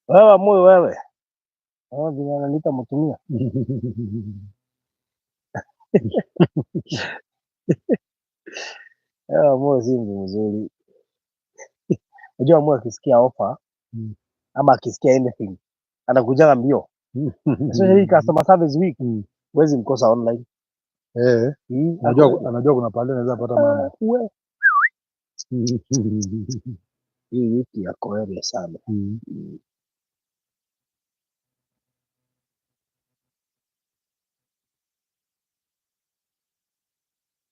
Wewe Moi wewe. Oh, vile ananiita mtumia. Wewe Moi si mtu mzuri. Unajua Moi akisikia offer ama akisikia anything anakujaga mbio. Especially customer service week. Huwezi mkosa online. Eh, Ako- anajua kuna pale anaweza pata mambo. Ah, we. Hii wiki yako area sana.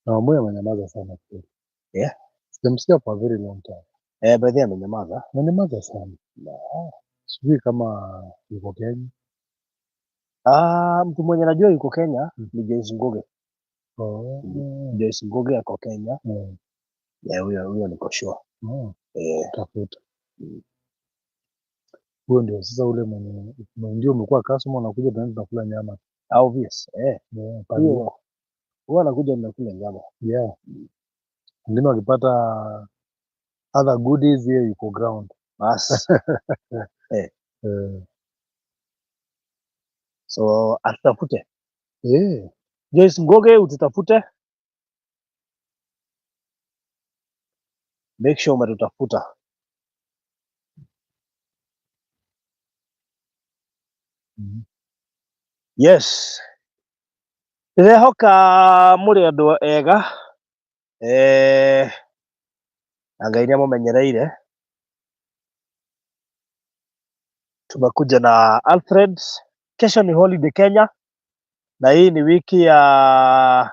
Na Wamuyu amenyamaza sana kweli. Yeah. Sijamsikia for a very long time. Eh, by the way amenyamaza. Amenyamaza sana. Sijui kama yuko Kenya. Ah, mtu mwenye najua yuko Kenya ni Joyce Nguge. Oh. Joyce Nguge ako Kenya. Yeah, huyo niko sure. Oh, Eh, tafuta. Huyo ndio sasa ule mwenye ndio umekuwa customer unakuja tunaenda tunakula nyama. Obvious. Eh, Yeah, pale huyo huko. huwa anakuja mnakula nyama. Yeah. Wengine wakipata other goodies, yeye yuko ground. Bas. Eh. So atutafute. Eh. Joyce Nguge ututafute. Make sure umetutafuta. Yes. Ndĩrehoka mũrĩ andũ ega eh, na Ngai nĩamũmenyereire. Tumekuja na Alfred. Kesho ni holiday Kenya, na hii ni wiki ya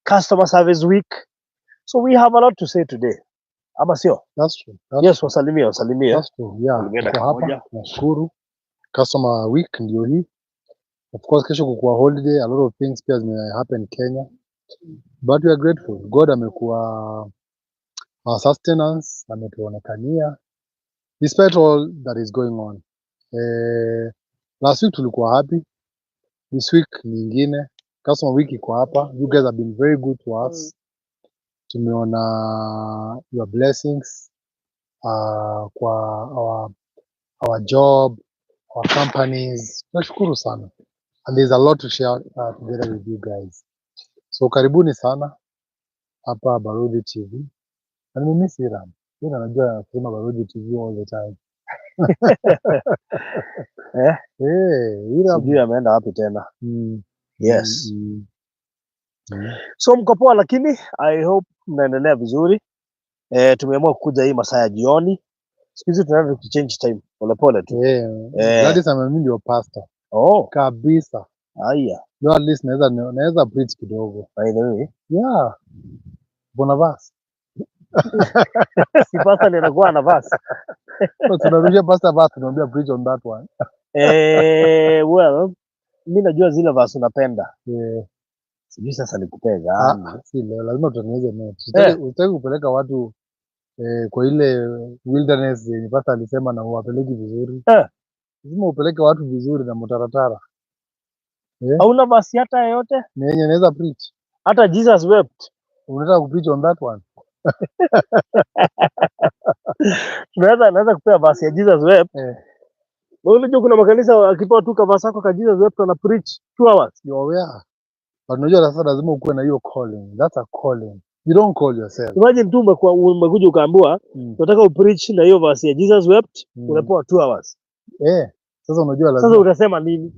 customer service week, so we have a lot to say today, ama sio? That's true. That's Yes, wasalimie, wasalimie. That's true. Yeah, Wasalimie tuko dakika hapa moja. tunashukuru. Customer week ndio hii. Of course kesho kukuwa holiday, a lot of things pia zime happen Kenya. But we are grateful. God amekuwa our sustenance, ametuonekania despite all that is going on. Eh, last week tulikuwa happy. This week nyingine. Customer week iko hapa. You guys have been very good to us. Tumeona your blessings kwa our job, our companies. Tunashukuru sana. And there's a lot to share together with you guys. So karibuni sana hapa Barudhi TV. Na nimemiss Iran. Ira anajua anasema Barudhi TV all the time. Eh? Eh, Iran. Sijui ameenda wapi tena. Yes. So mko poa, lakini I hope mnaendelea vizuri. Eh, tumeamua kukuja hii masaa ya jioni. Siku hizi tunaenda tukichange time polepole tu. Eh, Eh. Gladys mimi ndio pastor. Oh, Kabisa. haya. Yo at least naweza preach kidogo. By the way, Yeah. Bona verse. si pastor ndiye anakuwa na verse. So tunarudisha pastor verse, tunamwambia preach on that one. Eh, well, mi najua zile verse unapenda. Yeah. Sijui sasa nikupee Ah, gani. si leo lazima tutengeneze notes. Eh. Usitaki kupeleka watu kwa ile wilderness yenye pastor alisema na uwapeleki vizuri. Eh. Lazima upeleke watu vizuri na mtaratara. Eh? Hauna verse hata yoyote? Ni yenye naweza preach. Hata Jesus wept. Unataka kupreach on that one? Naweza kupea verse ya Jesus wept. Eh. Wewe unajua kuna makanisa akipewa tu verse yako ka Jesus wept ana preach 2 hours. You are aware. But unajua sasa lazima ukuwe na hiyo calling. That's a calling. You don't call yourself. Imagine tu umekuja ukaambiwa unataka upreach na hiyo verse ya Jesus wept, unapewa 2 hours. Eh, sasa unajua Sasa lazima utasema nini?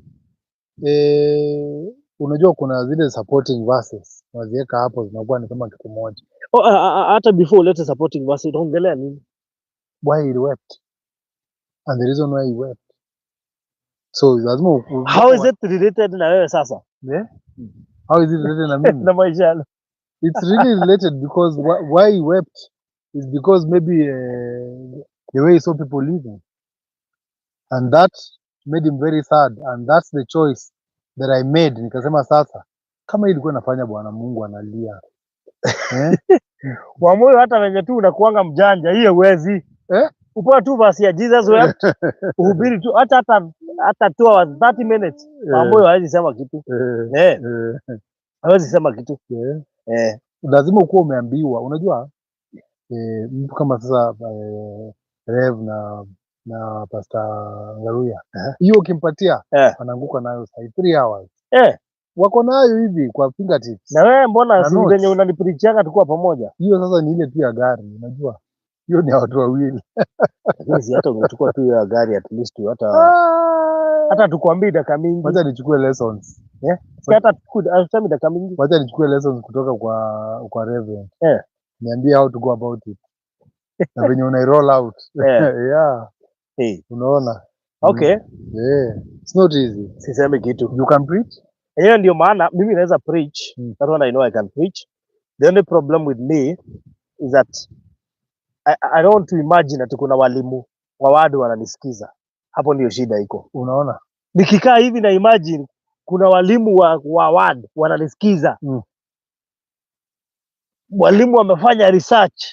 eh, unajua kuna zile supporting verses unaziweka hapo zinakuwa ni kama kitu moja. Oh, hata before ulete supporting verse utaongelea nini? Why he wept and the reason why he wept. So lazima How is it related na wewe sasa? Yeah? How is it related na mimi? Na maisha yako? It's really related because why he wept is because maybe the way he saw people living, and that made him very sad, and that's the choice that I made. Nikasema sasa kama ilikuwa inafanya Bwana Mungu analia. Eh? Wamoyo hata venye tu unakuanga mjanja, hiyo huwezi. Eh? Upewa tu verse ya Jesus wept, uhubiri tu hata Hata 2 hours 30 minutes, Mamboyo hawezi sema kitu. Hawezi sema kitu. Lazima ukuwa umeambiwa, unajua, mtu kama sasa Rev na Pastor Ngaruya, hiyo ukimpatia anaanguka nayo sahi 3 hours. Wako nayo hivi kwa fingertips. Na wewe mbona Na si notes. venye unanipreachianga tukuwa pamoja? Hiyo sasa ni ile tu ya gari, unajua hiyo ni ya watu wawili. Lakini si hata ungechukua tu hiyo ya gari, at least hata hata tukwambii dakika mingi. Wacha nichukue lessons. Si hata hatusemi dakika mingi. Wacha nichukue lessons kutoka kwa Reverend. Niambie how to go about it na venye una roll out. Yeah, unaona. Okay. Yeah. It's not easy. Sisemi kitu. You can preach? Hiyo ndio maana mimi naweza preach. That one I know I can preach. The only problem with me is that I don't want to imagine ati kuna walimu wa wadu wananisikiza. Hapo ndio shida iko. Unaona? Nikikaa hivi na imagine kuna walimu wa ward wananisikiza. Walimu wamefanya research.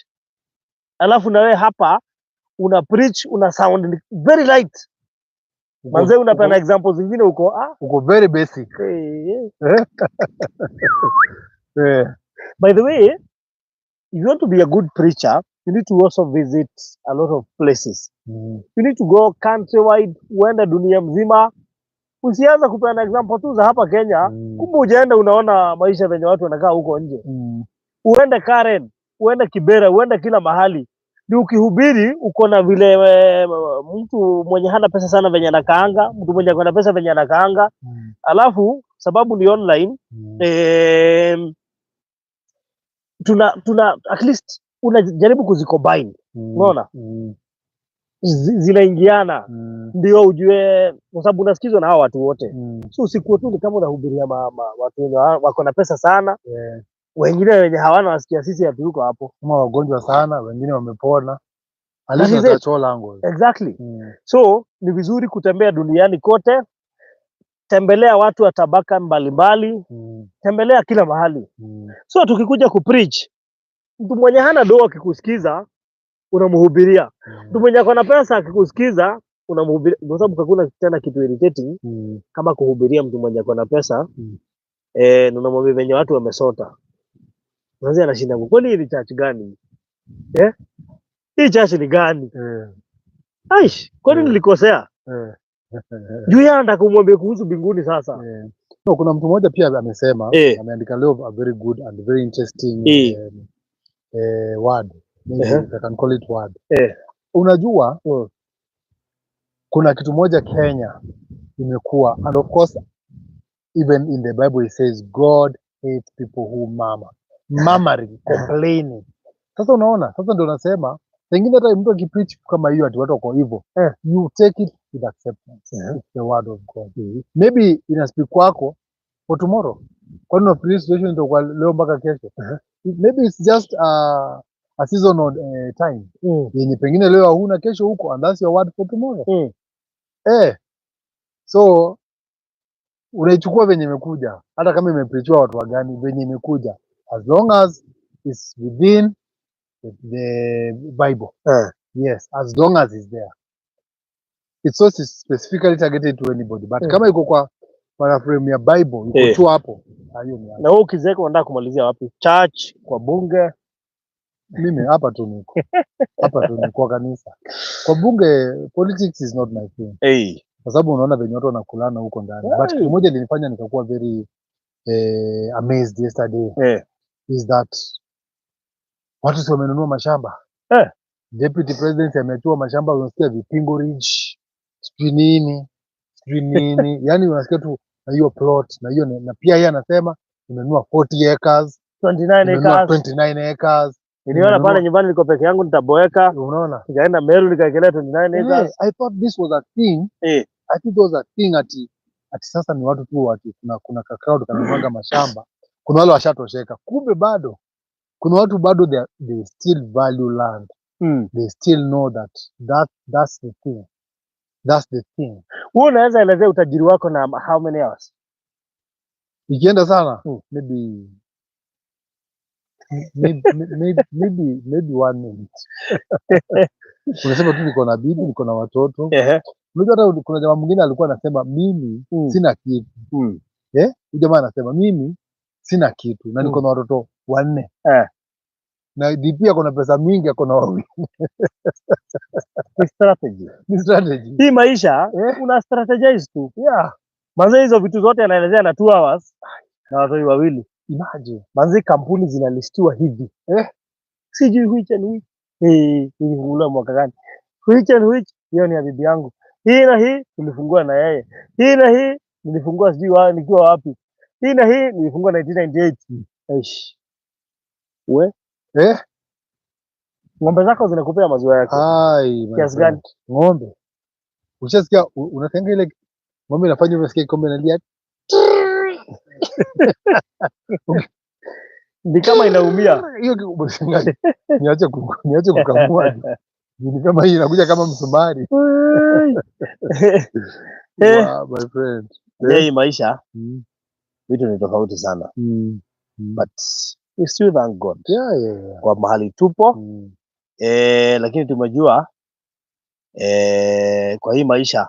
Alafu na wewe hapa una preach, una sound very light. Manze unapeana examples zingine huko, ah, Uko very basic. Eh. By the way, if you want to be a good preacher, you need to also visit a lot of places. You need to go countrywide, uende dunia mzima. Usianze kupeana example tu za hapa Kenya. Kumbe hujaenda unaona maisha venye watu wanakaa huko nje. Uende Karen, uende Kibera, uende kila mahali. Ni ukihubiri uko na vile mtu mwenye hana pesa sana venye anakaanga, mtu mwenye ako na pesa venye anakaanga. Alafu sababu ni online, tuna at least unajaribu kuzicombine. Unaona? Zinaingiana. Ndio ujue, kwa sababu unasikizwa na hawa watu wote. So usikuwe tu ni kama unahubiria watu wenye wako na pesa sana. Wengine wenye hawana wasikia sisi hatuko hapo. Kama wagonjwa sana, wengine wamepona. At That least is it. that's all angles. Exactly. So ni vizuri kutembea duniani kote, tembelea watu wa tabaka mbalimbali, tembelea kila mahali. So tukikuja kupreach, mtu mwenye hana doa akikusikiza unamhubiria. Mtu mwenye ako na pesa akikusikiza unamhubiria, kwa sababu hakuna tena kitu irritating kama kuhubiria mtu mwenye ako na pesa na unamwambia venye watu wamesota. Sasa anashinda, kwani hii ni church gani? Hii church ni gani? Aish, kwani nilikosea? Juu yeye anataka kumwambia kuhusu mbinguni sasa. No, kuna mtu mmoja pia amesema, ameandika leo a very good and very interesting word. Maybe I can call it word. Unajua, kuna kitu moja Kenya imekuwa, and of course even in the Bible it says God hates people who murmur. Murmuring, complaining. Sasa unaona, sasa ndio nasema pengine hata mtu akipreach kama hiyo ati watu wako hivyo, you take it with acceptance. It's the word of God. Maybe ina speak kwako for tomorrow. Kwani unafikiria situation itakuwa leo mpaka kesho? Maybe it's just a season of time yenye pengine leo hauna, kesho huko, and that's your word for tomorrow. So unaichukua venye imekuja, hata kama imepreachiwa watu wagani, venye imekuja, as long as it's within the Bible. Yes, as long as it's there. It's not specifically targeted to anybody, but kama iko kwa frame ya Bible, iko tu hapo. Hiyo ni Na wewe ukizeeka unataka kumalizia wapi? Church, kwa bunge? Mimi hapa tu niko. Hapa tu niko kwa kanisa. Kwa bunge, politics is not my thing. Kwa sababu unaona venye watu wanakulana huko ndani. But kitu moja ilinifanya nikakuwa very amazed yesterday is that watu si wamenunua mashamba. Deputy President ameachiwa mashamba, unasikia Vipingo Ridge, sijui nini, sijui nini. Yaani unasikia tu na hiyo plot na hiyo, na pia yeye anasema nimenunua 40 acres, 29 nimenunua acres. 29 acres. Niliona pale nyumbani niko peke yangu nitaboeka. Unaona? Nikaenda Meru nikaekelea 29 acres. I thought this was a thing. I think it was a thing ati sasa ni watu tu ati kuna ka crowd kanunua mashamba. Kuna wale washatosheka. Kumbe bado kuna watu bado they still value land. They still know that's the thing. That's the thing. Wewe unaweza elezea utajiri wako na how many hours? Ikienda sana, maybe 1 minute. Unasema tu niko na bibi, niko na watoto. Unajua hata kuna jamaa mwingine alikuwa anasema mimi sina kitu. Eh? Huyu jamaa anasema mimi sina kitu na niko na watoto wanne. Na DP ako na pesa mingi, ako na wawili. Ni strategy. Ni strategy. Hii maisha una strategize tu. Manze hizo vitu zote anaelezea na 2 hours na watoto wawili. Imagine. Manze kampuni zinalistiwa hivi. Sijui which and which. Ilifunguliwa mwaka gani? Which and which, hiyo ni ya bibi yangu. Hii na hii tulifungua na yeye. Hii na hii nilifungua sijui nikiwa wapi. Hii na hii nilifungua 1998. Eish. We, ng'ombe zako zinakupea maziwa yake. Ai, my Kiasi gani? friend. Ng'ombe. Ushasikia unasikia ile ng'ombe inafanya unasikia kikombe inalia. Ni kama inaumia. Hiyo niache kukamua. Ni kama hii inakuja kama msumari. Wow, my friend. Hii maisha vitu ni tofauti sana. But we still thank God. Kwa mahali tupo. Lakini tumejua kwa hii maisha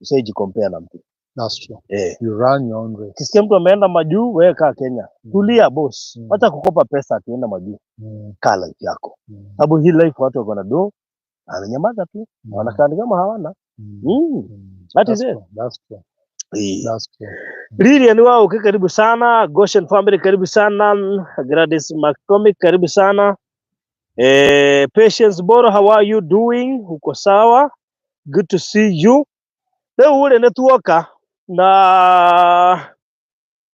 usijikompea na mtu. That's true. You run your own race. Ukisikia mtu ameenda majuu, wewe kaa Kenya. Tulia boss. Wacha kukopa pesa tuenda majuu. Kaa life yako. Sababu hii life watu wako na do, ananyamaza tu. Wanakaa ni kama hawana. That is That's it. true. That's true. That's true. Lilian wao uki karibu sana, Goshen family karibu sana, Gladys McCormick karibu sana. Patience Boro, how are you doing? Uko sawa? Good to see you. Leo ule ne tuoka na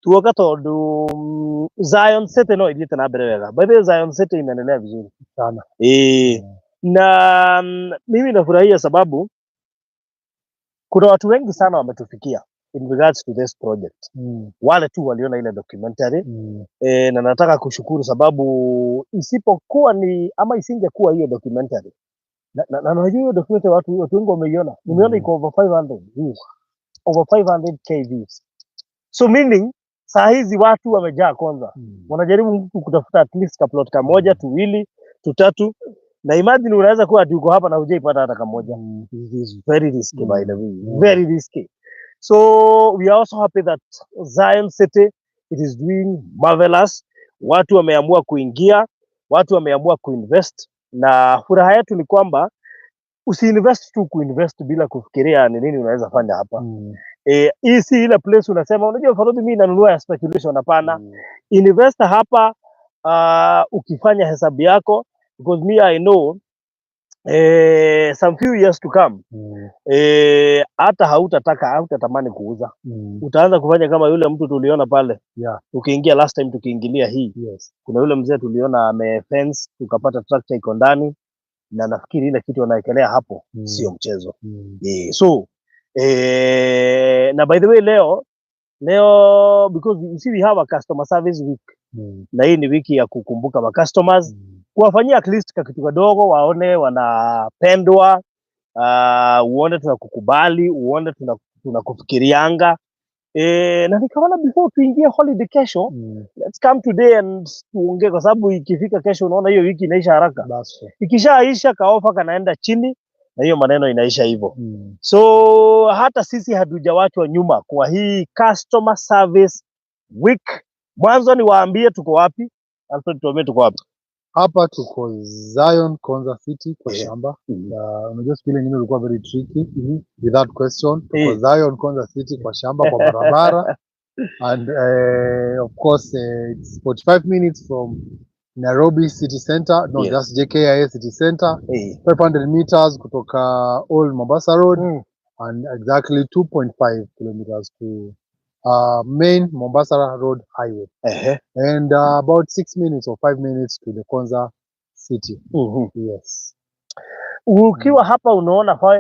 tuoka tondu Zion City no ithiĩte na mbere wega. By the way, Zion City imeendelea vizuri sana. Na mimi nafurahia sababu kuna watu wengi sana wametufikia in regards to this project. Wale tu waliona ile documentary. Na nataka kushukuru sababu isipokuwa ni ama isingekuwa hiyo documentary. Na unajua hiyo documentary watu wengi wameiona. Nimeona iko over 500 views. Over 500k views. So meaning saa hizi watu wamejaa kwanza. Wanajaribu kutafuta at least ka plot kamoja, tuwili, tutatu. Na imagine unaweza kuwa ati uko hapa na hujaipata hata kamoja. It is very risky, by the way. Very risky. So we are also happy that Zion City it is doing marvelous. Watu wameamua kuingia, watu wameamua kuinvest, na furaha yetu ni kwamba usiinvest tu kuinvest bila kufikiria ni nini unaweza fanya hapa. Hii si ile place unasema unajua Farodhi mimi nanunua ya speculation, hapana. Invest hapa, ukifanya hesabu yako, because me I know some few years to come hata hautataka hautatamani kuuza. Utaanza kufanya kama yule mtu tuliona pale. Tukiingia last time, tukiingilia hii. Kuna yule mzee tuliona ame fence, tukapata tractor iko ndani, na nafikiri ile kitu anaekelea hapo sio mchezo. So na by the way leo because you see we have a customer service week. Na hii ni wiki ya kukumbuka ma customers, kuwafanyia at least kakitu kadogo, waone wanapendwa, uone tunakukubali, uone tunakufikirianga. Na nikaona before tuingie holiday kesho, let's come today and tuongee, kwa sababu ikifika kesho unaona hiyo wiki inaisha haraka. That's true. Ikishaisha kaofa kanaenda chini na hiyo maneno inaisha hivyo. So hata sisi hatujawachwa nyuma kwa hii customer service week. Mwanzo niwaambie tuko wapi? Alfred, tuambie tuko wapi? Hapa tuko Zion Konza City kwa shamba. Unajua siku ile nyingine ilikuwa very tricky. Without question. Tuko Zion Konza City kwa shamba, kwa barabara. And of course it's 45 minutes from Nairobi City Center. No, just JKIA City Center. 500 meters kutoka Old Mombasa Road. And exactly 2.5 kilometers to main Mombasa Road Highway. And about 6 minutes or 5 minutes to the Konza City. Yes. Ukiwa hapa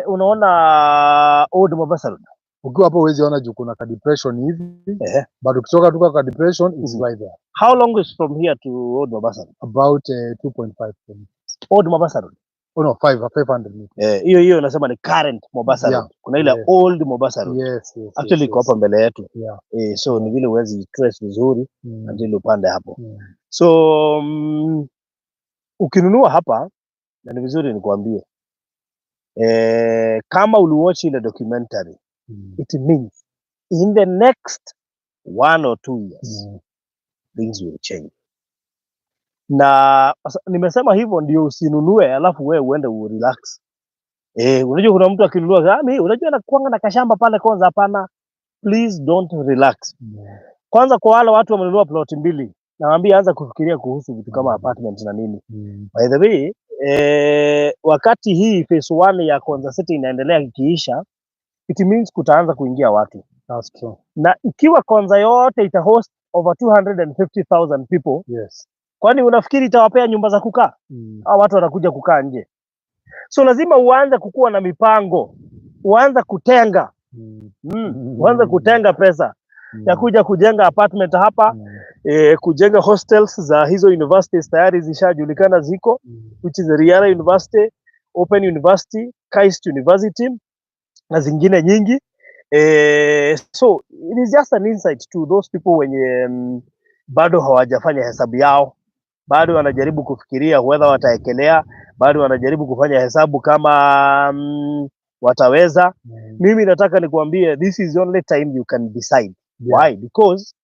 unaona Old Mombasa Road. Ukiwa hapo huwezi ona juu kuna ka depression hivi. But ukitoka tu kwa depression it's right there. How long is from here to Old Mombasa Road? About 2.5 kilometers. Old Mombasa Road. Oh no, 500 meters. Hiyo unasema ni current Mombasa Road. Kuna ile Old Mombasa Road. Actually iko hapa mbele yetu. So ni vile huwezi trace vizuri until upande hapo. So ukinunua hapa, na ni vizuri nikuambie, Kama uliwatch ile documentary, it means in the next 1 or 2 years things will change. Na nimesema hivyo ndio usinunue alafu wewe uende urelax. Unajua kuna mtu akinunua, "Ah, mimi unajua nakuanga na kashamba pale Konza." Hapana, please don't relax. Kwanza kwa wale watu wamenunua plot mbili, nawaambia anza kufikiria kuhusu vitu kama apartment na nini. By the way, wakati hii phase one ya Konza City inaendelea ikiisha, it means kutaanza kuingia watu, That's true. Na ikiwa Konza yote ita host over 250,000 people, kwani unafikiri itawapea nyumba za kukaa? Hao watu watakuja kukaa nje. So lazima uanze kukuwa na mipango, uanze kutenga uanze kutenga pesa ya kuja kujenga apartment hapa, kujenga hostels za hizo universities tayari zishajulikana ziko, which is Riara University, Open University, KAIST University na zingine nyingi. So it is just an insight to those people wenye bado hawajafanya hesabu yao, bado wanajaribu kufikiria whether wataekelea, bado wanajaribu kufanya hesabu kama wataweza. Mimi nataka nikuambie, this is the only time you can decide. Why? Because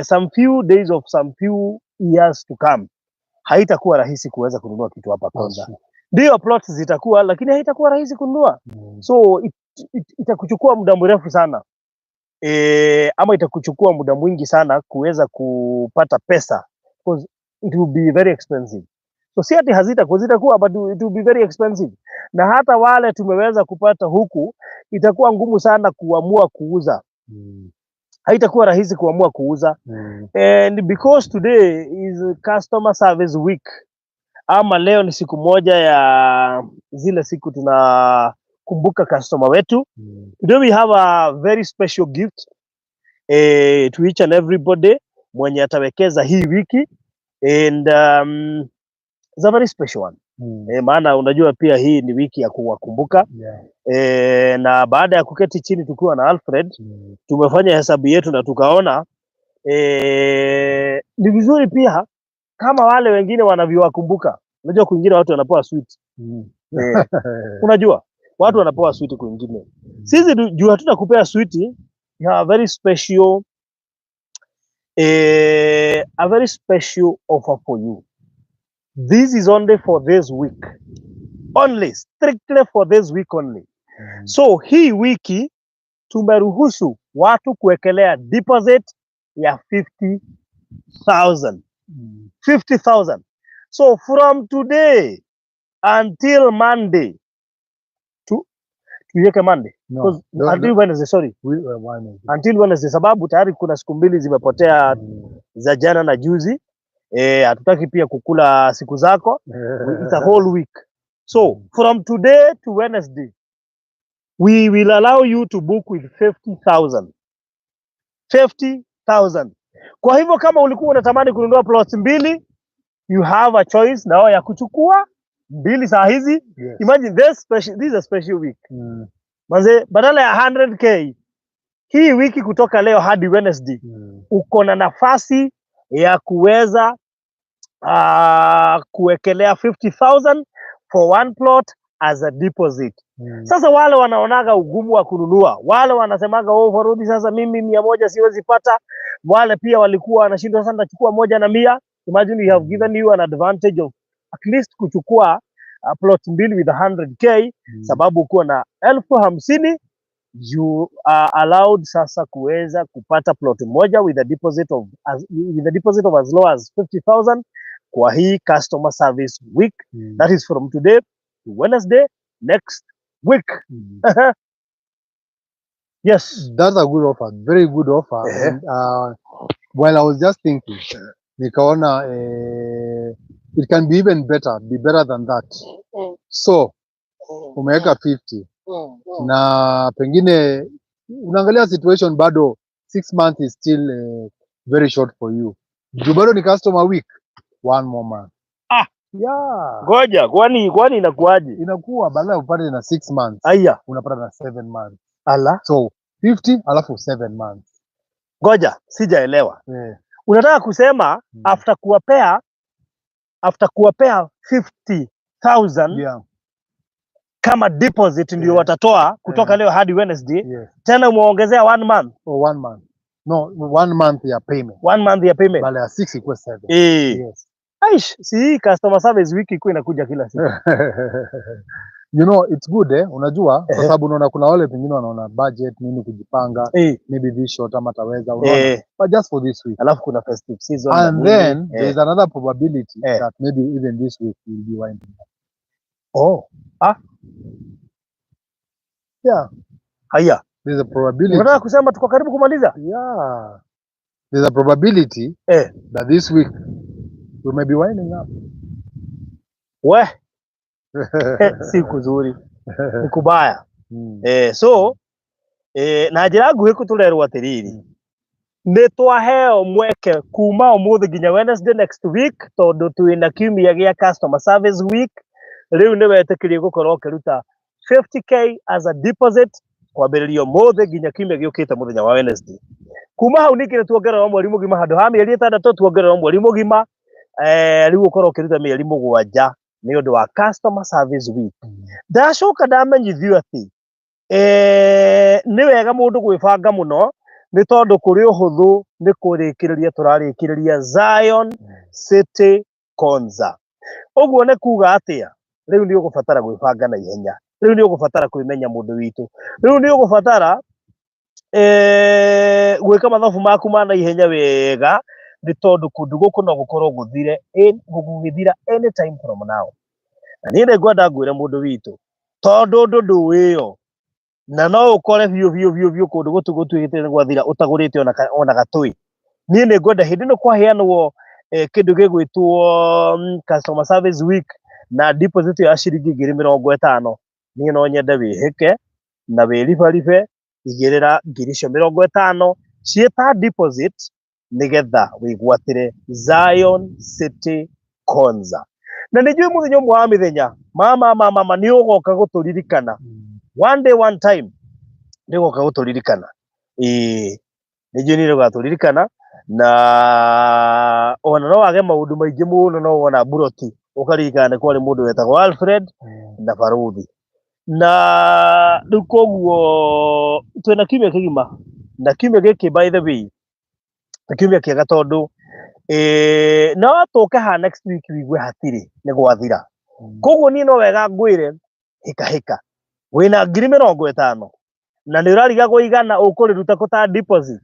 some few days of some few years to come haitakuwa rahisi kuweza kununua kitu hapa That's Konza. true. Ndio plots zitakuwa, lakini haitakuwa rahisi kununua. So itakuchukua muda mrefu sana, ama itakuchukua muda mwingi sana kuweza kupata pesa because it will be very expensive. So si ati hazitakuwa, zitakuwa, but it will be very expensive. Na hata wale tumeweza kupata huku itakuwa ngumu sana kuamua kuuza, haitakuwa rahisi kuamua kuuza. And because today is customer service week, ama leo ni siku moja ya zile siku tunakumbuka customer wetu. Today we have a very special gift to each and everybody mwenye atawekeza hii wiki, and it's a very special one. Maana unajua pia hii ni wiki ya kuwakumbuka. Na baada ya kuketi chini tukiwa na Alfred, tumefanya hesabu yetu na tukaona ni vizuri pia kama wale wengine wanavyowakumbuka. Unajua kwingine watu wanapewa sweet. Unajua watu wanapewa sweet kwingine. Sisi juu hatutakupea sweet, we have a very special offer for you. This is only for this week. Only, strictly for this week only. So hii wiki tumeruhusu watu kuwekelea deposit ya 50,000. 50,000. So from today until Monday, to tuiweke Monday? No, 'Cause no, until no. Wednesday, sorry. Wednesday. Until Wednesday, sababu tayari kuna siku mbili zimepotea za jana na juzi. Hatutaki pia kukula siku zako. It's a whole week. So from today to Wednesday, we will allow you to book with 50,000. 50,000. Kwa hivyo kama ulikuwa unatamani kununua plots mbili, you have a choice nao ya kuchukua mbili saa hizi. Imagine this is a special week. Manze, badala ya 100K hii wiki kutoka leo hadi Wednesday, uko na nafasi ya kuweza kuwekelea 50,000 for one plot as a deposit. Sasa wale wanaonaga ugumu wa kununua, wale wanasemaga, "Oh, Farodhi, sasa mimi 100 siwezi pata." Wale pia walikuwa wanashindwa, sasa nitachukua moja na 100. Imagine we have given you an advantage of at least kuchukua plot mbili with 100K, sababu ukiwa na 50,000 you are allowed sasa kuweza kupata plot moja with a deposit of as low as 50,000 kwa hii customer service week. That is from today to Wednesday next week. Yes. That's a good offer, very good offer. And while I was just thinking, nikaona it can be even better, be better than that. So umeweka 50 na pengine unaangalia situation bado 6 months is still very short for you. Juu bado ni customer week, one more month. Ah. Yeah. Ngoja, kwani inakuwaje? Inakuwa badala ya upate na 6 months, Aya, unapata na 7 months. Ala. So 50 alafu 7 months. Ngoja, sijaelewa. Unataka kusema after kuwapea 50,000 Kama deposit ndio watatoa kutoka leo hadi Wednesday. Tena umeongezea one month. Or one month. No, one month ya payment. One month ya payment. Badala ya 6 ikuwe 7. Yes. Aish, si hii customer service wiki ikuwa inakuja kila siku. You know, it's good, eh, unajua, kwa sababu unaona kuna wale pengine wanaona budget nini kujipanga, maybe this short ama taweza, unaona, but just for this week. Alafu kuna festive season na And nini. Then there's another probability that maybe even this week we'll be winding up. Oh. Ah, Yeah, haya. There's a probability. Unataka kusema tuko karibu kumaliza? Yeah. There's a probability that this week we may be winding up. We, si kuzuri. Ni kubaya. So na njĩra nguhĩ tũrerwo atĩrĩrĩ, nĩ twaheo mweke kuma ũmũthĩ nginya Wednesday next week, tondũ twĩna kiumia gĩa customer service week. Rĩu nĩ wetĩkĩrio gũkorwo ũkĩruta 50K as a deposit kwambĩrĩria ũmũthĩ nginya kiumia gĩũkĩte mũthenya wa Wednesday. Kuma hau ningĩ nĩ tuongererwo mweri mũgima handũ ha mĩeri 6, tuongererwo mweri mũgima, rĩu ũkorwo ũkĩruta mĩeri 7 nĩ ũndũ wa customer service week. Ndacoka ndamenyithio atĩ nĩ wega mũndũ gwĩbanga mũno, nĩ tondũ kũrĩ ũhũthũ nĩ kũrĩkĩrĩria tũrarĩkĩrĩria Zion City Konza. Ũguo nĩ kuga atĩa? Rĩu nĩ ũgũbatara gwĩbanga na ihenya, rĩu nĩ ũgũbatara kwĩmenya, mũndũ witũ, rĩu nĩ ũgũbatara gwĩka mathabu maku ma na ihenya wega, nĩ tondũ kũndũ gũkũ no gũkorwo gũthire gũgĩthira anytime from now. Na niĩ nĩ ngwenda ngwĩre, mũndũ witũ, tondũ ũndũ ndũĩyo na no ũkore biũ biũ biũ biũ kũndũ gũtũ gũtuĩkĩte nĩ gwathira ũtagũrĩte ona gatũĩ. Niĩ nĩ ngwenda hĩndĩ ĩno kwaheanwo kĩndũ gĩgwĩtwo customer service week na deposit ya ciringi 50,000, niĩ no nyende wĩhĩke na wĩribaribe igĩrĩra ngiri icio 50 ciĩta deposit, nĩgetha wĩgwatĩre Zion City Konza. Na nĩ njũĩ mũthenya ũmwe wa mĩthenya, mama mama mama, nĩ ũgoka gũtũririkana. One day, one time, nĩ ũgoka gũtũririkana. Ĩĩ, nĩ njũĩ nĩ ũgatũririkana, na ona no wage maũndũ maingĩ mũno, no wona mburoti ũkaririkana nĩ kwarĩ mũndũ wetagwo Alfred na Baruthi. Na rĩu koguo twĩna kiumia kĩgima, na kiumia gĩkĩ, by the way, nĩ kiumia kĩega, tondũ no tũke ha next week wigue hatirĩ, nĩ gwathira. Koguo niĩ no wega ngwĩre, hĩka hĩka wĩna 50,000 na nĩ ũrarigagwo igana ũkũrĩruta kũ ta deposit,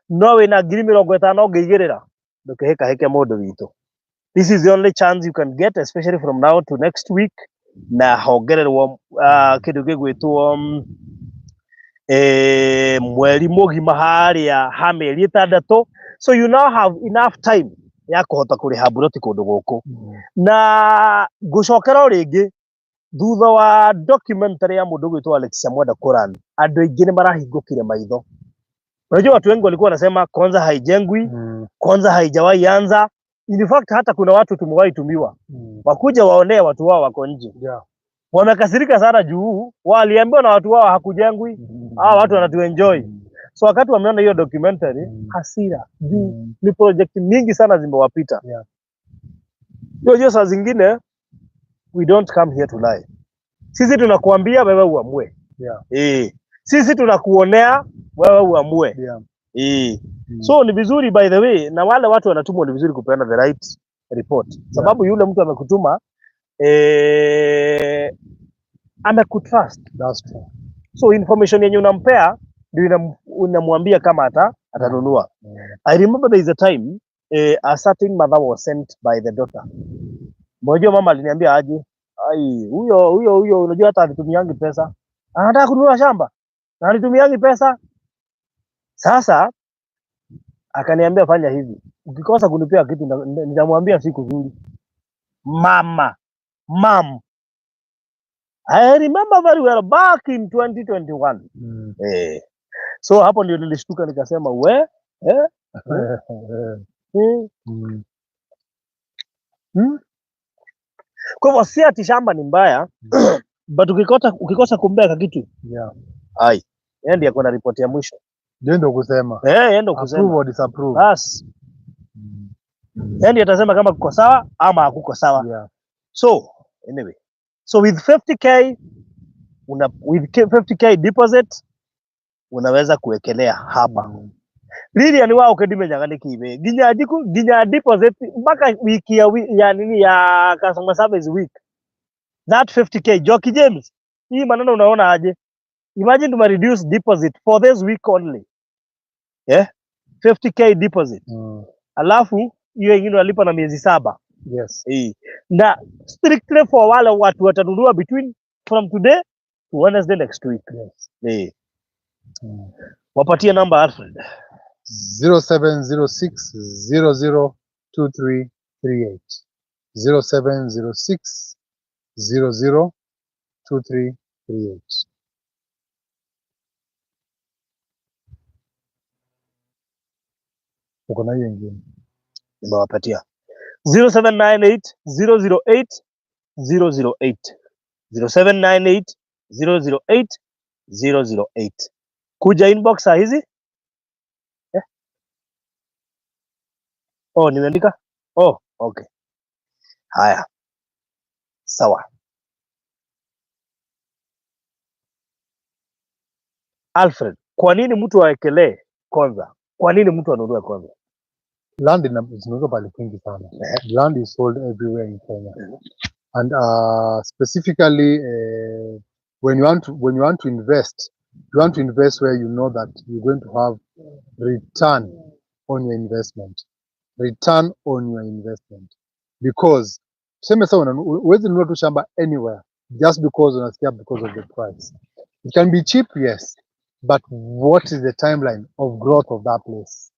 no wĩna 50,000 ũngĩigĩrĩra, ndũkĩhĩkahĩke, mũndũ witũ. This is the only chance you can get, especially from now to next week, na hongererwo kĩndũ gĩgwĩtwo mweri mũgima harĩa ha mĩeri 6. So you now have enough time ya kũhota kũrĩha mburoti kũndũ gũkũ. Na ngũcokera o rĩngĩ, thutha wa documentary ya mũndũ ũgwĩtwo Alex Chamwada Quran, andũ aingĩ nĩ marahingũkire maitho. Unajua watu wengi walikuwa wanasema Konza haijengwi, Konza haijawahi anza. In fact, hata kuna watu tumewahi tumiwa wakuja waonee watu wao wako nje. Wamekasirika sana juu waliambiwa na watu wao hakujengwi, hawa watu wanatuenjoy. So wakati wameona hiyo documentary, hasira juu ni project mingi sana zimewapita. Unajua saa zingine we don't come here to lie. Sisi tunakuambia, wewe uamue. Sisi tunakuonea, wewe uamue. So ni vizuri, by the way, na wale watu wanatumwa, ni vizuri kupeana the right report. Sababu yule mtu amekutuma, amekutrust. That's true. So information yenye unampea ndio unamwambia kama atanunua. I remember there is a time a certain mother was sent by the daughter. Unajua mama aliniambia aje, "Ai, huyo huyo huyo, unajua hata alitumiangi pesa. Anataka kununua shamba. Na alitumiangi pesa." Sasa akaniambia, "Fanya hivi. Ukikosa kunipea kitu, nitamwambia siku nzuri." Mama, mom. I remember very well back in 2021. So hapo ndio nilishtuka nikasema, we, eh. Kwa hivyo si ati shamba ni mbaya, but ukikosa kumbea kitu, ai, yeye ndiye ako na ripoti ya mwisho. Ndio ndio kusema. Eh, yeye ndio kusema. Approve or disapprove. Bas, yeye ndiye atasema kama kuko sawa ama hakuko sawa. So, anyway. So with 50K Una, with 50K deposit unaweza kuwekelea hapa. Lilian wao kendimenyaga nĩ kibe nginya njiku nginya deposit mpaka wiki ya, ya nini ya customer service week, that 50K. Jockey James, hii maneno unaona aje? Imagine tume reduce deposit for this week only, yeah, 50K deposit. Alafu hiyo ingine unalipa na miezi 7. Eh. Na strictly for wale watu watanunua between from today to Wednesday next week. Eh. Wapatie namba, Alfred. 0706 002338. 0706 002338. Uko na hiyo ingine? Nimewapatia 0798 008 008, 0798 008 008. Kuja inbox saa hizi, eh? Oh, nimeandika. Oh, okay. Haya, sawa. Alfred, kwa nini mtu awekelee kwanza? Kwa nini mtu anunue kwanza? Land zinauzwa pahali kwingi sana. Land is sold everywhere in Kenya. And specifically when you want to invest, you want to invest where you know that you're going to have return on your investment. Return on your investment. Because tuseme sasa huwezi nunua tu shamba anywhere just because unasikia because of the price. It can be cheap, yes, but what is the timeline of growth of that place?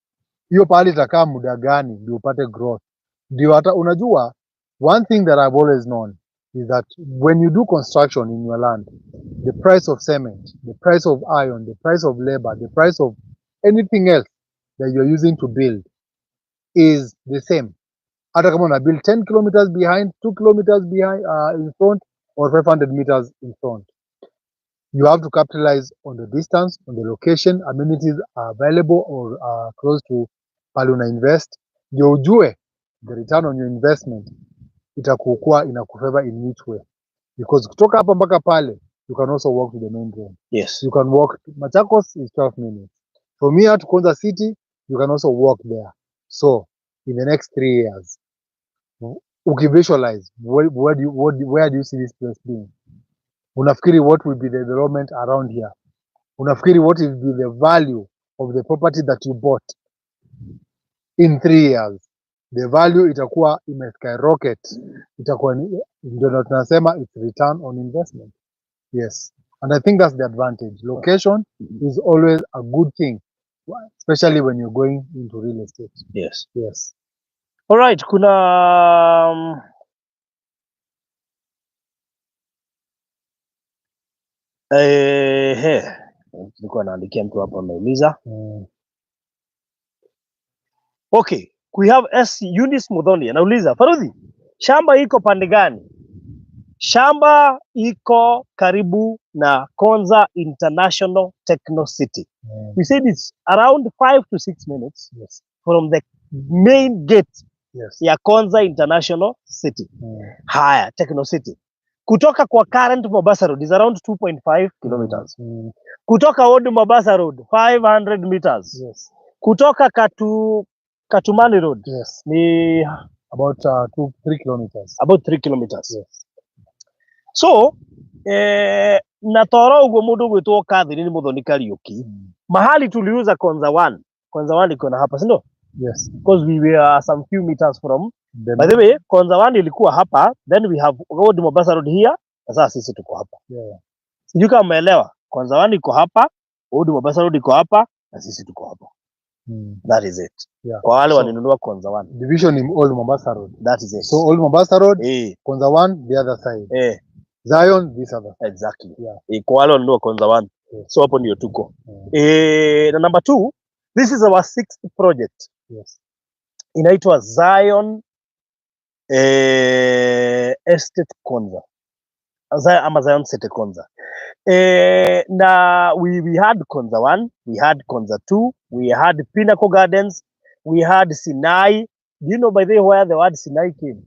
Hiyo pahali itakaa muda gani ndio upate growth? Ndio hata unajua, one thing that I've always known is that when you do construction in your land, the price of cement, the price of iron, the price of labor, the price of anything else that you're using to build is the same. Hata kama una build 10 kilometers behind, 2 kilometers behind, in front, or 500 meters in front. You have to capitalize on the distance, on the location, amenities are available or are close to pale una invest. Ndio ujue the return on your investment itakuwa inakufavor in which way. Because kutoka hapa mpaka pale, you can also walk to the main road. You can walk. Machakos is 12 minutes. From here to Konza City, you can also walk there. So, in the next 3 years, ukivisualize, where do you see this place being? Unafikiri what will be the development around here? Unafikiri what will be the value of the property that you bought in 3 years? The value itakuwa ime skyrocket. Itakuwa ndio tunasema it's return on investment. Yes. And I think that's the advantage. Location is always a good thing, especially when you're going into real estate. Yes. All right, kuna nilikuwa naandikia mtu hapa ameuliza. Okay, we have S Eunice Muthoni anauliza, Farudhi, shamba iko pande gani? Shamba iko karibu na Konza International Techno City. We said it's around 5 to 6 minutes from the main gate ya Konza International City. Haya, Techno City. Kutoka kwa current Mombasa Road is around 2.5 kilometers. Kutoka Old Mombasa Road 500 meters. Kutoka Katumani Road ni About 2, 3 kilometers. About 3 kilometers. So, na toro uguo mundu gwitwo Catherine Muthoni Kariuki, mahali tuliuza Konza 1. Konza 1 iko na hapa, si ndio? Yes. Because we were some few meters from The, By the way, Konza 1 ilikuwa hapa, then we have Old Mombasa Road here, na sasa sisi tuko hapa. Sijui kama umeelewa. Konza 1 iko hapa, Old Mombasa Road iko hapa, na sisi tuko hapa. That is it. Kwa wale walinunua Konza 1. Division in Old Mombasa Road. That is it. So Old Mombasa Road, Konza 1, the other side. Zion, this other side. Exactly. Yeah. Kwa wale walinunua Konza 1. Yes. So hapo ndio tuko. Na number two, this is our sixth project. Inaitwa Zion Estate Konza. Zion, ama Zion City Konza. Na we had Konza 1, we had Konza 2, we had Pinnacle Gardens, we had Sinai, Do you know, by the way, where the word Sinai came?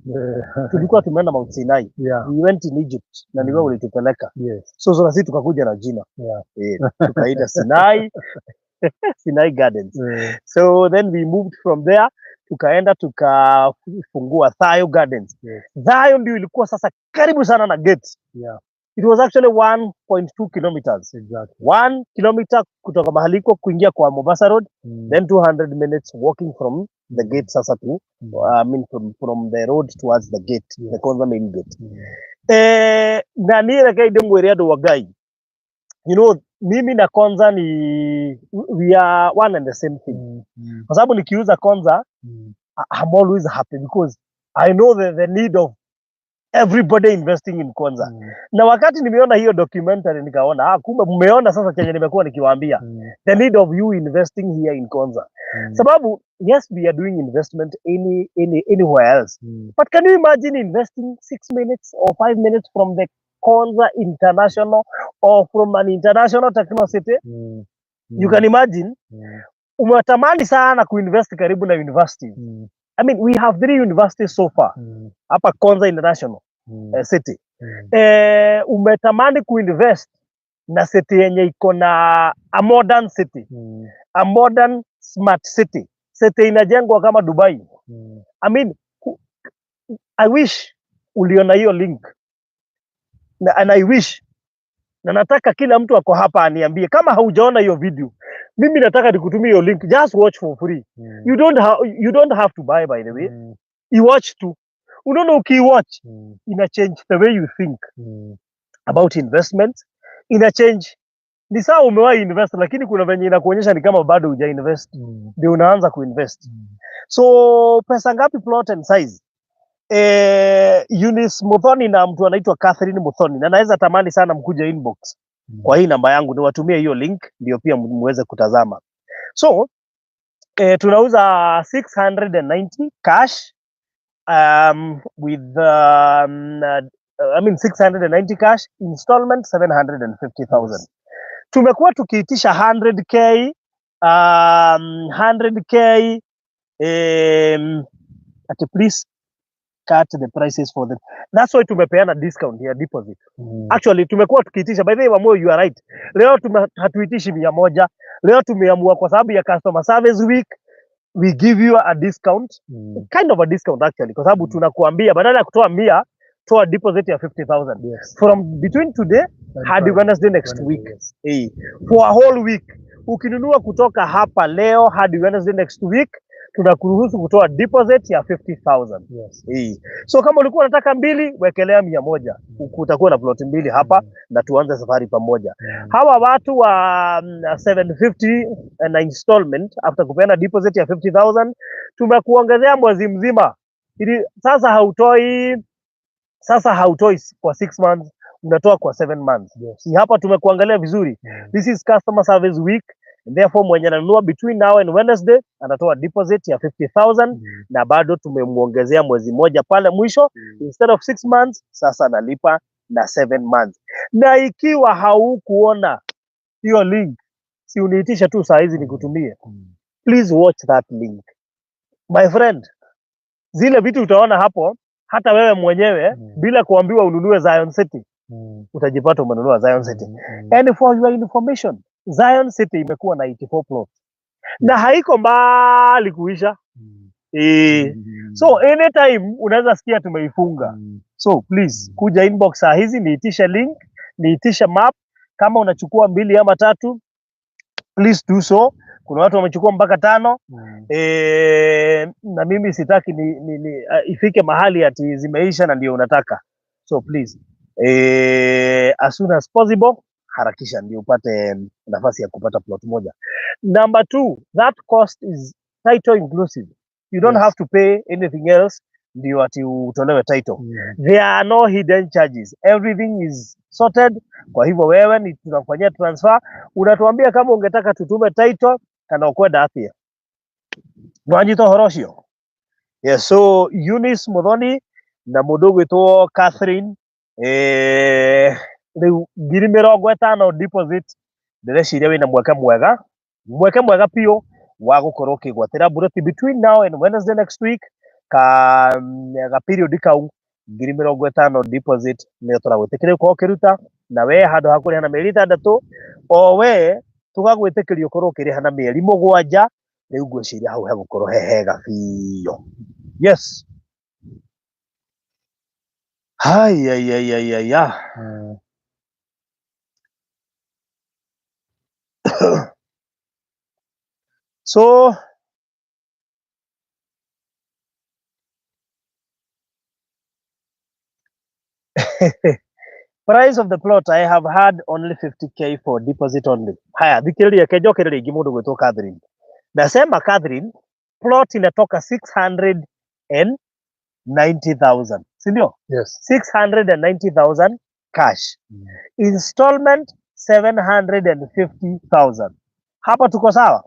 Tulikuwa tumeenda Mount Sinai. We went in Egypt na ni wewe ulitupeleka. So na sisi tukakuja na jina. Eh, tukaita Sinai Gardens. So then we moved from there, tukaenda tukafungua Thayo Gardens. Thayo ndio ilikuwa sasa karibu sana na gate. It was actually 1.2 kilometers. 1 kilometer kutoka mahali iko kuingia kwa Mombasa Road, then 200 minutes walking from the gate sasa to I mean from the road towards the gate, the Konza main gate. Eh, na niĩ reke ndĩmwĩre andũ a Ngai, mimi na Konza ni, we are one and the same thing. Kwa sababu nikiuza Konza, I'm always happy because I know the need of everybody investing in Konza. Na wakati nimeona hiyo documentary nikaona, ah, kumbe mmeona sasa chenye nimekuwa nikiwaambia, the need of you investing here in Konza. Sababu yes, we are doing investment anywhere else. But can you imagine investing 6 minutes or 5 minutes from the Konza International or from an international techno city? You can imagine. Umetamani sana kuinvest karibu na university. I mean, we have three universities so far hapa Konza International City. Eh, umetamani kuinvest na city yenye iko na a modern city, a modern smart city, city inajengwa kama Dubai. I mean, I wish uliona hiyo link na, and I wish na nataka kila mtu ako hapa aniambie kama haujaona hiyo video. Mimi nataka nikutumie hiyo link, just watch for free. You don't have to buy, by the way. You watch tu. Unaona ukiwatch ina change the way you think about investment, ina change. Ni sawa umewahi invest, lakini kuna venye inakuonyesha ni kama bado huja invest, ndio unaanza kuinvest. So pesa ngapi plot and size? Eh, Eunice Muthoni na mtu anaitwa Catherine Muthoni, na naweza tamani sana mkuje inbox kwa hii namba yangu niwatumie hiyo link ndio pia muweze kutazama. So eh, tunauza 690 cash with I mean 690 cash, installment 750,000. Tumekuwa tukiitisha 100K, 100K, ati please cut the prices for them. That's why tumepeana discount ya deposit. Actually tumekuwa tukiitisha, by the way, Wamoyo, you are right. Leo hatuitishi 100. Leo tumeamua kwa sababu ya customer service week we give you a discount, kind of a discount actually, kwa sababu tunakuambia badala ya kutoa 100, toa deposit ya 50,000 from between today And hadi Friday. Wednesday next Wednesday, week. Yes. Eh, for a whole week. Ukinunua kutoka hapa leo hadi Wednesday next week, tunakuruhusu kutoa deposit ya 50,000. Eh. So kama ulikuwa unataka mbili, wekelea 100. Utakuwa na plot mbili hapa na tuanze safari pamoja. Hawa watu wa 750 na installment after kupeana deposit ya 50,000, tumekuongezea mwezi mzima ili sasa hautoi kwa 6 months, unatoa kwa 7 months. Si hapa tumekuangalia vizuri. This is customer service week and therefore mwenye ananunua between now and Wednesday anatoa deposit ya 50,000 na bado tumemwongezea mwezi moja pale mwisho. Instead of 6 months, sasa analipa na 7 months. Na ikiwa haukuona hiyo link, si uniitisha tu saa hizi nikutumie. Please watch that link, my friend. Zile vitu utaona hapo, hata wewe mwenyewe bila kuambiwa ununue Zion City, utajipata umenunua Zion City. And for your information, Zion City imekuwa na 84 plots na haiko mbali kuisha. E, so anytime unaweza sikia tumeifunga. So please kuja inbox saa hizi, niitishe link, niitishe map. Kama unachukua mbili ama tatu, please do so. Kuna watu wamechukua mpaka tano. E, na mimi sitaki ni ifike mahali ati zimeisha na ndio unataka. So please, as soon as possible, harakisha ndio upate nafasi ya kupata plot moja. Number two, that cost is title inclusive. You don't have to pay anything else ndio ati utolewe title. There are no hidden charges. Everything is sorted. Kwa hivyo wewe ni tunakufanyia transfer, unatuambia kama ungetaka tutume title kana ukwenda atia. Nwanyita ũhoro ũcio? Yes, so Eunice Muthoni na mũndũ ũgwĩtwo Catherine, eh, rĩu 50,000 deposit, ndĩreciria wĩna mweke mwega, mweke mwega biũ wa gũkorwo ũkĩgwatĩra mburoti between now and Wednesday next week. Ka period kau 50,000 deposit nĩyo tũragwĩtĩkĩria ũkorwo ũkĩruta, na we handũ ha kũrĩha na mĩeri 6, o we tũgagwĩtĩkĩria ũkorwo ũkĩrĩha na mĩeri 7. Rĩu ngwĩciria hau hegũkorwo he hega biũ. Yes. Haiyaiyaiya. So price of the plot, I have had only 50K for deposit only. Haya, thikĩrĩria, kenjokerere rĩngĩ mũndũ gwĩtwo Catherine. Nasema Catherine, plot inatoka 690,000. Si ndio? Yes. 690,000 cash. Installment 750,000. Hapa tuko sawa?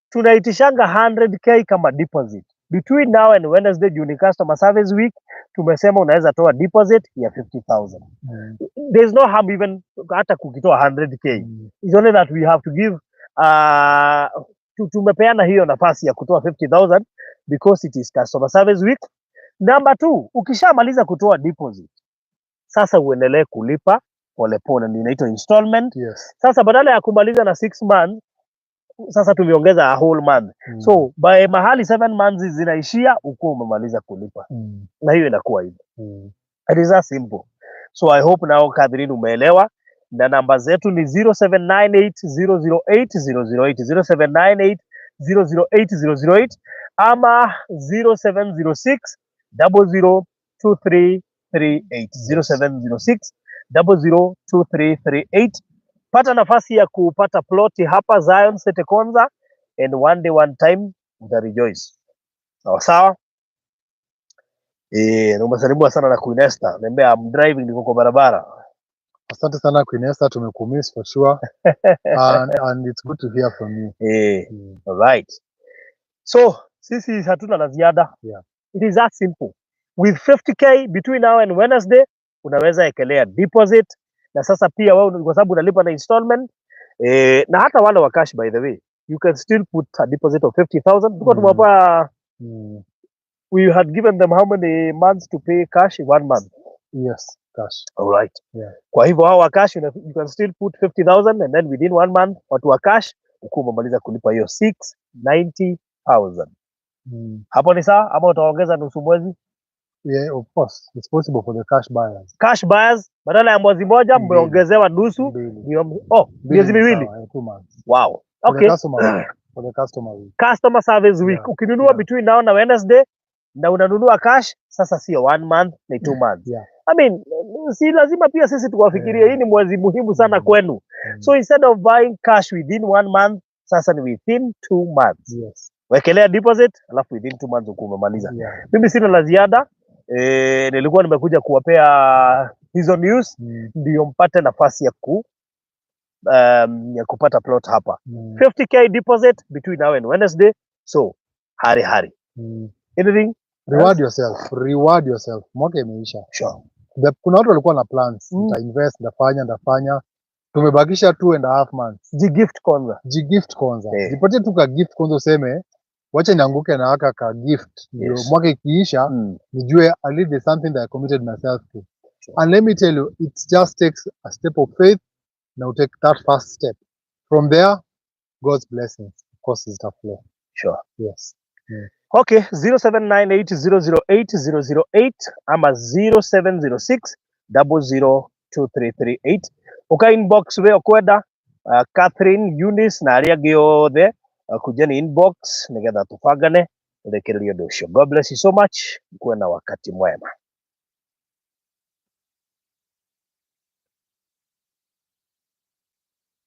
Tunaitishanga 100K kama deposit. Between now and Wednesday, juu ni customer service week, tumesema unaweza toa deposit ya 50,000. There's no harm even hata kukitoa 100K. It's only that we have to give tumepeana hiyo nafasi ya kutoa 50,000 because it is customer service week. Number 2, ukishamaliza kutoa deposit, sasa uendelee kulipa polepole, ndio inaitwa installment. Yes. Sasa badala ya kumaliza na 6 months, sasa tumeongeza a whole month. So by mahali 7 months zinaishia, ukuwa umemaliza kulipa. Na hiyo inakuwa hivyo. It is that simple. So I hope now Catherine umeelewa. Na namba zetu ni 0798 008 008, 0798 008 008 ama 0706 002338, 0706 002338. Pata nafasi ya kupata ploti hapa Zion City Konza, and one day one time uta rejoice. Sawa sawa. Umesalimiwa sana na Queen Esther. Niambia I'm driving, niko kwa barabara. Asante sana Queen Esther, tumekumiss for sure. And it's good to hear from you. All right. So sisi hatuna la ziada. It is that simple. With 50K between now and Wednesday unaweza ekelea deposit, na sasa pia wewe kwa sababu unalipa na installment, na hata wale wa cash, by the way, you can still put a deposit of 50,000 because tumewapa, we had given them how many months to pay cash? 1 month. Yes, cash. All right. Yeah. Kwa hivyo hao wa cash, you can still put 50,000 and then within 1 month watu wa cash ukuwa umemaliza kulipa hiyo 690,000. Hapo ni sawa ama utaongeza nusu mwezi? Yeah, of course. It's possible for the cash buyers. Cash buyers badala ya mwezi moja Mbili. mmeongezewa nusu, Mbili. ndio oh, Mbili miezi ni miwili. sawa, 2 months. Wow. For the Okay. customer week. For the customer week. Customer service week. Ukinunua between now na Wednesday na unanunua cash, sasa sio 1 month, ni 2 months. Si lazima pia sisi tuwafikirie. Hii ni mwezi muhimu sana kwenu. So instead of buying cash within 1 month, sasa ni within 2 months. Wekelea deposit, alafu within 2 months ukuwa umemaliza. Mimi sina la ziada. Nilikuwa nimekuja kuwapea hizo news ndio mpate nafasi ya kupata plot hapa. 50K deposit between now and Wednesday. So hari hari. Anything? Reward yourself. Reward yourself. Mwaka imeisha. Sure. Kuna watu walikuwa na plans. Nita invest, nitafanya, nitafanya. Tumebakisha 2.5 months. Jigift kwanza. Jigift kwanza. Jipatie tu ka gift kwanza, useme wacha nianguke na haka ka gift. Ndio mwaka ikiisha, nijue at least there's something that I committed myself to. And let me tell you, it just takes a step of faith. Now take that first step. From there, God's blessings, of course, is the flow. Yes. Okay, 0798 008 008 ama 0706 002338. Uka inbox we okwenda, Catherine, Eunice na aria angi othe, kujeni inbox nigetha tubangane urekererie undu ucio. God bless you so much. Kuwe na wakati mwema.